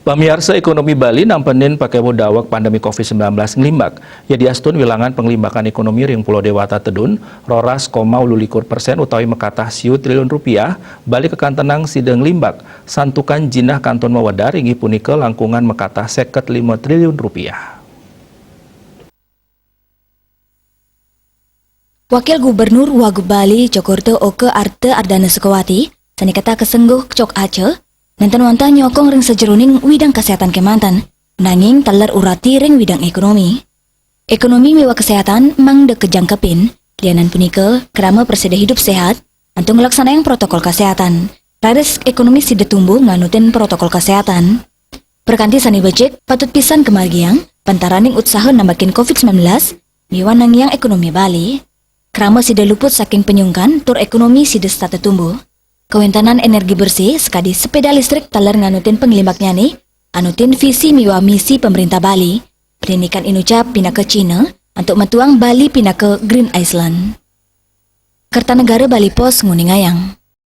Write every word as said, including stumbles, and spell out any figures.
Pamiarsa, ekonomi Bali nampenin pakebo daweg pandemi covid sembilan belas nglimbak. Ya diastun wilangan panglimbakan ekonomi ring Pulau Dewata Tedun, roras koma ulu likur persen utawi makatah siu triliun rupiah, Bali kakantenang sida nglimbak, santukan jinah kantun mawedar inggih punika langkungan makatah seket lima triliun rupiah. Wakil Gubernur Wagub Bali Jogorta Oka Arta Ardana Sukawati, sane ketah kasengguh cok aca, nenten wantah nyokong ring sajeroning widang kesehatan kemanten, nanging taler urati ring widang ekonomi. Ekonomi miwah kesehatan mangda kajangkepin, lianan punika krama prasida hidup sehat, antuk nglaksanayang protokol kesehatan. Raris ekonomi sida tumbuh nglanutin protokol kesehatan. Prakanti sane becik patut pisan kamargiang, pantaraning utsaha nambakin covid sembilan belas, miwah nangiang ekonomi Bali. Krama sida luput saking panyungkan tur ekonomi sida setata tumbuh. Kawentanan energi bersih sakadi sepeda listrik taler nganutin panglimbaknyane, anutin visi miwah misi pemerintah Bali, Pendidikan Inucap pinaka Cina, antuk matuang Bali pinaka Green Island. Kertanegara Bali Post nguningayang.